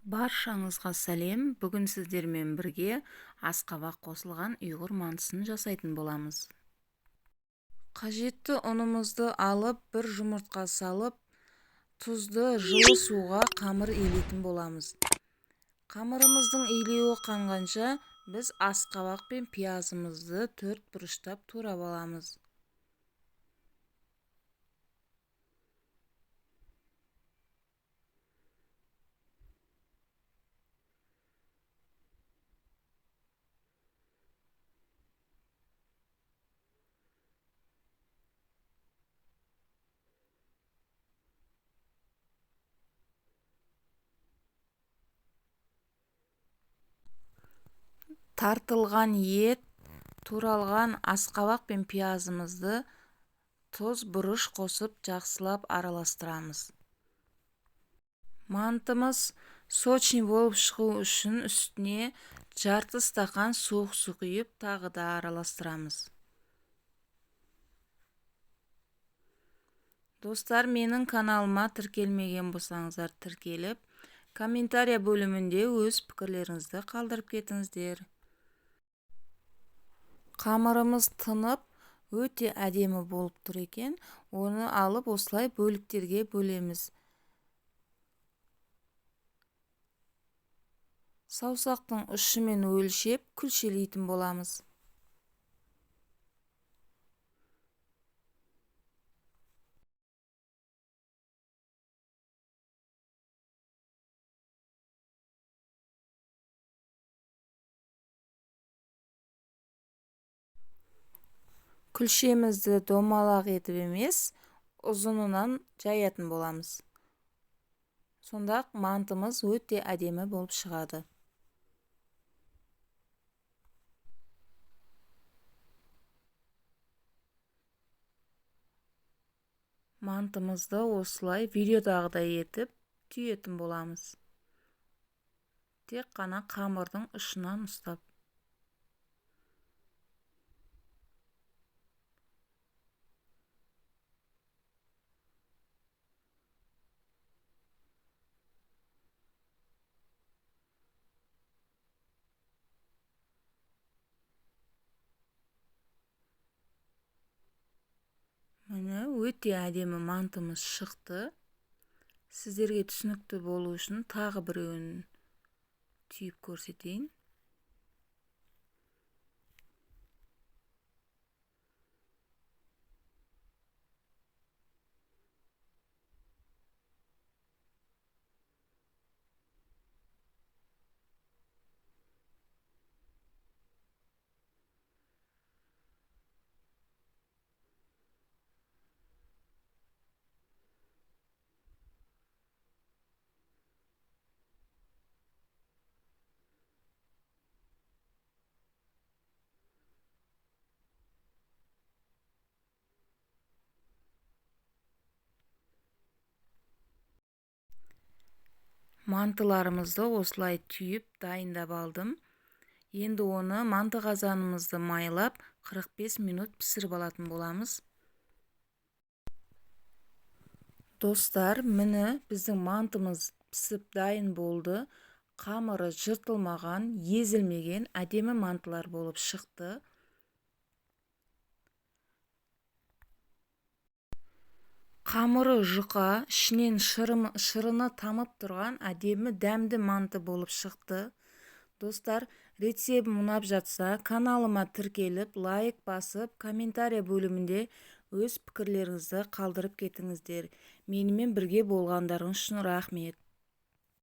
Баршаңызға сәлем! Бүгін сіздермен бірге асқабақ қосылған ұйғыр мантысын жасайтын боламыз. Қажетті ұнымызды алып, бір жұмыртқа салып, тұзды жылы суға қамыр илейтін боламыз. Қамырымыздың илеуі қанғанша біз асқабақ пен пиязымызды төрт бұрыштап турап аламыз. Тартылған ет, туралған асқабақ пен пиязымызды тұз, бұрыш қосып жақсылап араластырамыз. Мантымыз сочный болып шығу үшін үстіне жарты стақан суық су құйып, тағы да араластырамыз. Достар, менің каналыма тіркелмеген болсаңыздар, тіркеліп, комментария бөлімінде өз пікірлеріңізді қалдырып кетіңіздер. Қамырымыз тынып, өте әдемі болып тұр екен. Оны алып осылай бөліктерге бөлеміз. Саусақтың ұшымен өлшеп, күлшелейтін боламыз. Күлшемізді домалақ етіп емес, ұзынынан жаятын боламыз. Сонда мантымыз өте әдемі болып шығады. Мантымызды осылай видеодағыдай етіп түйетін боламыз. Тек қана қамырдың ұшынан ұстап. Міне, өте әдемі мантымыз шықты. Сіздерге түсінікті болу үшін тағы біреуін түйіп көрсетейін. Мантыларымызды осылай түйіп дайындап алдым. Енді оны манты қазанымызды майлап 45 минут пісіріп алатын боламыз. Достар, міне біздің мантымыз пісіп дайын болды. Қамыры жыртылмаған, езілмеген әдемі мантылар болып шықты. Қамыры жұқа, ішінен шырыны тамып тұрған әдемі дәмді манты болып шықты. Достар, рецебім ұнап жатса, каналыма тіркеліп, лайк басып, комментария бөлімінде өз пікірлеріңізді қалдырып кетіңіздер. Менімен бірге болғандарыңыз үшін рахмет.